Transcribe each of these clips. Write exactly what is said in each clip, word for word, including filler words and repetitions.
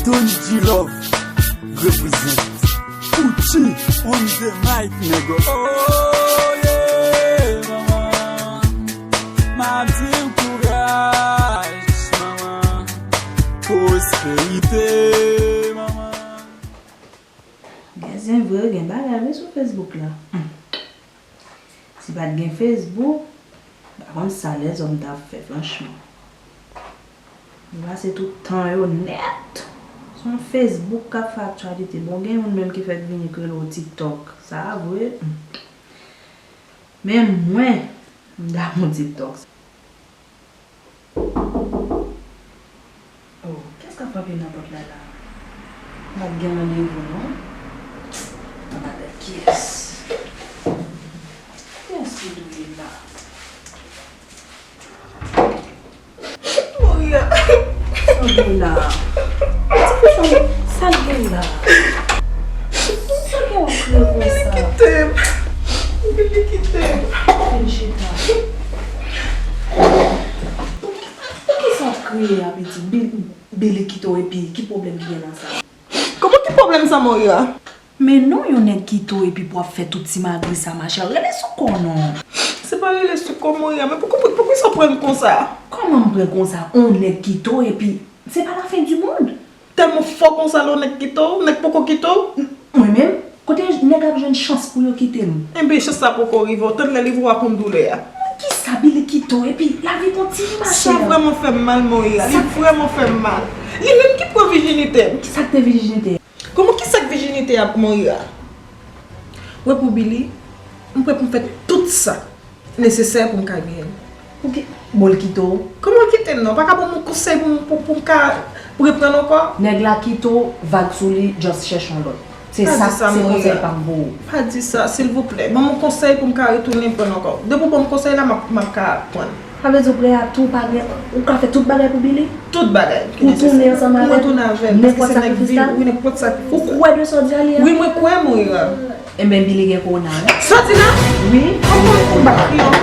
Tony G Love represent. Gucci on the mic, nigga. Oh yeah, manman. M ap di w kouraj, manman. Pwosperite, manman. Gen zen vre, gen bagay vre sou Facebook la. Hmm. Si pa t gen Facebook, m pa konn sa lèzòm t ap fè, franchman. Yo pase tout tan yo nèt sou Facebook k ap fè aktyalite. Bon, gen youn menm ki fèk vini k rele w TikTok. Sa a vre. Men mwen, m damou TikTok. Oh, kiyès k ap frape nan pòt la la? M pa t gen randevou non. Ann ale, kiyès? Kiyès ki dwe la? Moria. Sa gen la? Sa gen la? Sa gen w ap kriye konsa? Billy kite m. Billy kite m. Vin chita. Poukisa w ap kriye a, pitit? Bi- Billy kite w epi ki pwoblèm ki gen nan sa? Kòman ki pwoblèm sa, Moira? Men non, yon nèg kite w epi pou w ap fè tout ti magri sa, machè. Rele sou kò w non. Se pa rele sou kò, Moira, men poukisa, poukisa w pran l konsa? Kòman m pran l konsa? Yon nèg kite w epi se pa la fen di mond. Tèlman fò konsa lè yon nèg kite w, nèg poko kite w? Mwen menm, kote nèg ap jwenn chans pou yo kite m? Enben, chans la poko rive w. Tann lè li voye w a konn doulè a. Mwen kisa Billy kite w epi lavi kontinye, machè. Sa vrèman fè m mal, Moira. Li vrèman fè m mal. Li menm ki pran vijinite m. Kisa k te vijinite? Kòman, kisa k vijinite a, Moira? Wè, pou Billy, m prè pou m fè tout sa nesesè pou m ka genyen l. Pou ki? Bon, l kite w. Kòman l kite m non? Pa ka ban m yon konsèy pou m, pou, pou m ka reprann ankò? Nèg la kite w, vag sou li, just chèche yon lòt. Se sa, se konsèy pa m pou ou. Pa di sa, silvouplè. Ban m yon konsèy pou m ka retounen pran l ankò. Depi w ban m konsèy la, m ap, m ap ka pran l. Sa vle di w prè a tou, pa gen, ou ka fè tout bagay pou Billy? Tout bagay ki nesesè. Pou tounen ansanm avè l? Pou mwen tounen avè l, paske se nèg viv, wi, nenpòt sakrifis. Ou kwè de sa w di a li a? Wi, mwen kwè, Moira. Enben, Billy gen kowona, wi. Sa w di la? Wi. Kòman pou m bat li, non?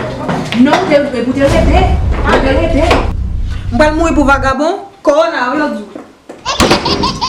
Non, te, pou te rete. Pou te rete. M pral mouri pou vagabon? Kowona, wi, yo di w.